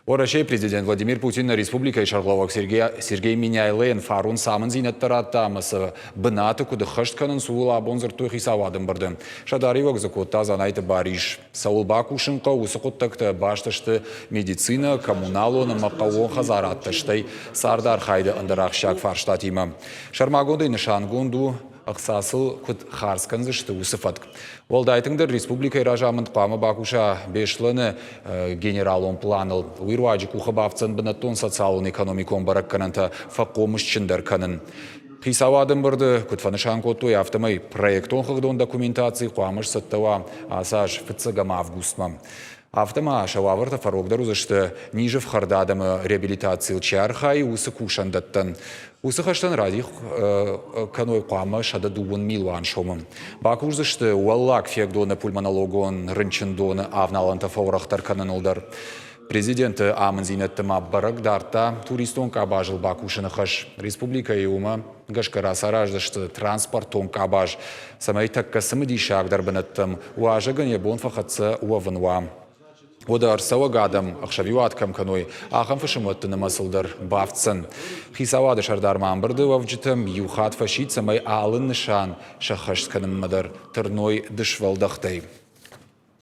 Уӕрӕсейы президент Владимир Путин нӕ республикӕйы сӕргълӕууӕг Сергей Меняйлойӕн фарон цы амындзинӕдтӕ радта ӕмӕ сӕ бынаты куыд ӕххӕст кӕнынц, ууыл абон дзырдтой хицауады ӕмбырды. Сӕрдариуӕг дзы кодта Дзанайты Барис. Цӕуыл бакусын хъӕуы, уыцы хъуыддӕгтӕ баст сты медицинӕ, коммуналон ӕмӕ хъӕууон хӕдзарадтӕ, стӕй цардархайды ӕндӕр ахсджиаг фарстатимӕ. Сӕрмагондӕй нысангонд у, ӕхца сыл куыд хардз кӕндзысты, уыцы фӕтк. Уӕлдай тынгдӕр республикӕйы разамынд хъуамӕ бакуса Беслӕны генералон планыл. Уый руаджы къухы бафтдзӕн бынӕттон социалон-экономикон бӕрӕггӕнӕнтӕ фӕхъомысджындӕр кӕнын. Хицауады ӕмбырды куыд фӕнысан кодтой, афтӕмӕй проектон-хыгъдон документаци хъуамӕ сцӕттӕ уа ацы аз фыццӕгӕм августмӕ. Афтӕ ма сӕ уавӕртӕ фӕрогдӕр уыдзысты низы фхӕрд адӕмы реабилитацийыл чи архайы, уыцы кусӕндӕттӕн. Уыцы хӕстӕн радих кӕной хъуамӕ 130 милуан сомы. Бакусдзысты Уӕллаг Фиагдоны пульмонологон рынчындоны авналӕнтӕ фӕуӕрӕхдӕр кӕныныл дӕр. Президенты амындзинӕдты ма бӕрӕг дардта туристон къабазыл бакусыны хӕс. Республикӕйы уымӕ гӕсгӕ рацараздзысты транспортон къабаз, цӕмӕй тӕккӕ цымыдисагдӕр бынӕттӕм уазӕгӕн йӕ бон фӕхӕццӕ уӕвын уа. Уӕдӕ ӕрцӕуӕг адӕм ӕхсӕвиуат кӕм кӕной, ахӕм фысымуӕтты нымӕцыл дӕр бафтдзӕн. Хицауады сӕрдар ма ӕмбырды уӕвджытӕм иу хатт фӕсидт, цӕмӕй алы нысан сӕххӕст кӕнынмӕ дӕр тырной дысвӕлдӕхтӕй.